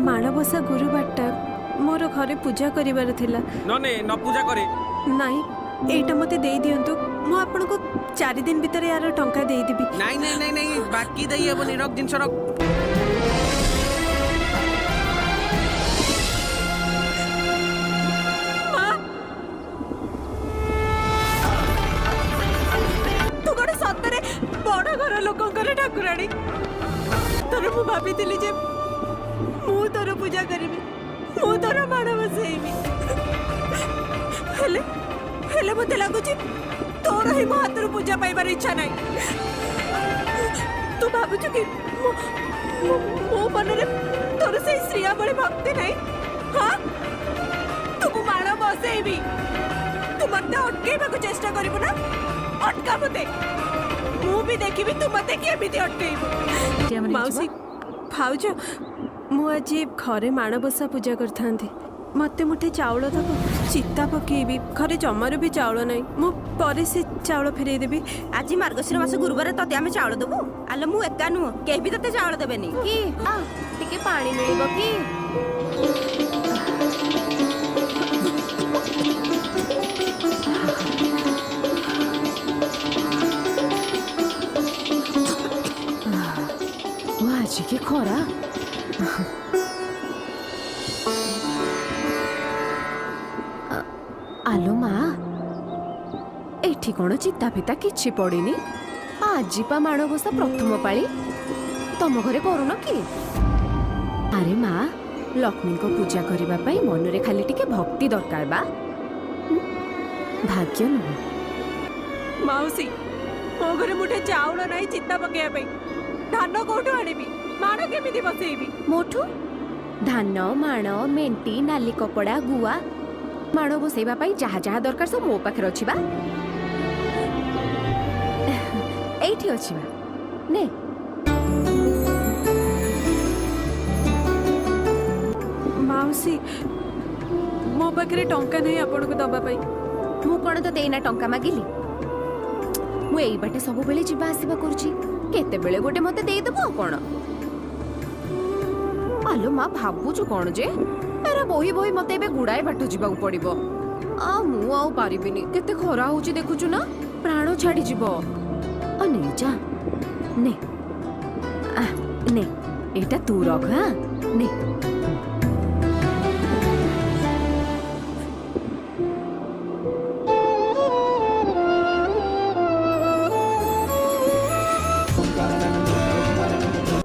ମାଣବସା ଗୁରୁବାରଟା ମୋର ଘରେ ପୂଜା କରିବାର ଥିଲା। ନ ନେ, ନ ପୂଜା କରେ। ନାଇଁ, ଏଇଟା ମୋତେ ଦେଇଦିଅନ୍ତୁ, ମୁଁ ଆପଣଙ୍କୁ 4 ଦିନ ଭିତରେ ୟାର ଟଙ୍କା ଦେଇଦେବି। ନାଇଁ ନାଇଁ ନାଇଁ ନାଇଁ, ବାକି ଦେଇ ହେବନି। ରଖ, ଜିନିଷ ରଖ। ମା, ତୁ ଗୋଟେ ସତରେ ବଡ଼ ଘର ଲୋକଙ୍କର ଠାକୁରାଣୀ। ତୋର ମୁଁ ଭାବିଥିଲି ଯେ ମୁଁ ତୋର ପୂଜା କରିବି, ମୁଁ ତୋର ମାଣ ବସେଇବି, ହେଲେ ହେଲେ ମୋତେ ଲାଗୁଛି ତୋର ହିଁ ମୋ ହାତରୁ ପୂଜା ପାଇବାର ଇଚ୍ଛା ନାହିଁ। ତୁ ଭାବୁଛୁ କି ମୋ ମନରେ ତୋର ସେଇ ଶ୍ରୀୟା ଭଳି ଭକ୍ତି ନାହିଁ? ହଁ, ତୁ ମୁଁ ମାଣ ବସେଇବି, ତୁ ମତେ ଅଟକେଇବାକୁ ଚେଷ୍ଟା କରିବୁ ନା? ଅଟକା ମତେ, ମୁଁ ବି ଦେଖିବି ତୁ ମତେ କେମିତି ଅଟକେଇବୁ। ମାଉସୀ, ଭାଉଜ, ମୁଁ ଆଜି ଘରେ ମାଣବସା ପୂଜା କରିଥାନ୍ତି। ମତେ ମୁଠେ ଚାଉଳ ଦବ? ଚିତା ପକେଇବି। ଘରେ ଜମାରୁ ବି ଚାଉଳ ନାହିଁ। ମୁଁ ପରେ ସେ ଚାଉଳ ଫେରେଇ ଦେବି। ଆଜି ମାର୍ଗଶିର ମାସ ଗୁରୁବାର, ତତେ ଆମେ ଚାଉଳ ଦବୁ? ଆଲୋ, ମୁଁ ଏକା ନୁହଁ, କେହି ବି ତତେ ଚାଉଳ ଦେବେନି। କି ଆ, ଟିକେ ପାଣି ମିଳିବ କି? ଓ, ଆଜି କି ଖରା! ଆଲୋ ମା, ଏଠି କଣ ଚିତା ଫିତା କିଛି ପଡ଼ିନି? ଆଜି ପା ମାଣବସା ପ୍ରଥମ ପାଳି, ତମ ଘରେ କରୁନ କି? ଆରେ ମା, ଲକ୍ଷ୍ମୀଙ୍କ ପୂଜା କରିବା ପାଇଁ ମନରେ ଖାଲି ଟିକେ ଭକ୍ତି ଦରକାର ବା, ଭାଗ୍ୟ ନୁହଁ। ମାଉସୀ, ମୋ ଘରେ ମୁଠେ ଚାଉଳ ନାହିଁ ଚିତା ପକେଇବା ପାଇଁ। ଧାନ କୋଉଠୁ ଆଣିବି? ମାଣ କେମିତି ବସେଇବି? ମୋଠୁ ଧାନ, ମାଣ, ମେଣ୍ଟି, ନାଲି କପଡ଼ା, ଗୁଆ, ମାଣ ବସେଇବା ପାଇଁ ଯାହା ଯାହା ଦରକାର ସବୁ ମୋ ପାଖରେ ଅଛି ବା। ଏଇଠି ଅଛି ବା, ନେ। ମାଉସୀ, ମୋ ପାଖରେ ଟଙ୍କା ନାହିଁ ଆପଣଙ୍କୁ ଦବା ପାଇଁ। ମୁଁ କ'ଣ ତୋତେ ଏଇନା ଟଙ୍କା ମାଗିଲି? ମୁଁ ଏଇ ବାଟେ ସବୁବେଳେ ଯିବା ଆସିବା କରୁଛି, କେତେବେଳେ ଗୋଟେ ମତେ ଦେଇଦେବୁ ଆଉ କ'ଣ? ଆଲୋ ମା, ଭାବୁଛୁ କ'ଣ ଯେ ଏରା ବହି ବହି ମତେ ଏବେ ଗୁଡ଼ାଏ ବାଟ ଯିବାକୁ ପଡ଼ିବ? ଆ, ମୁଁ ଆଉ ପାରିବିନି। କେତେ ଖରା ହଉଛି ଦେଖୁଛୁ ନା, ପ୍ରାଣ ଛାଡ଼ିଯିବ। ଅ, ନେ ଯା, ନେ। ଆ, ନେ, ଏଇଟା ତୁ ରଖ। ହଁ, ନେ।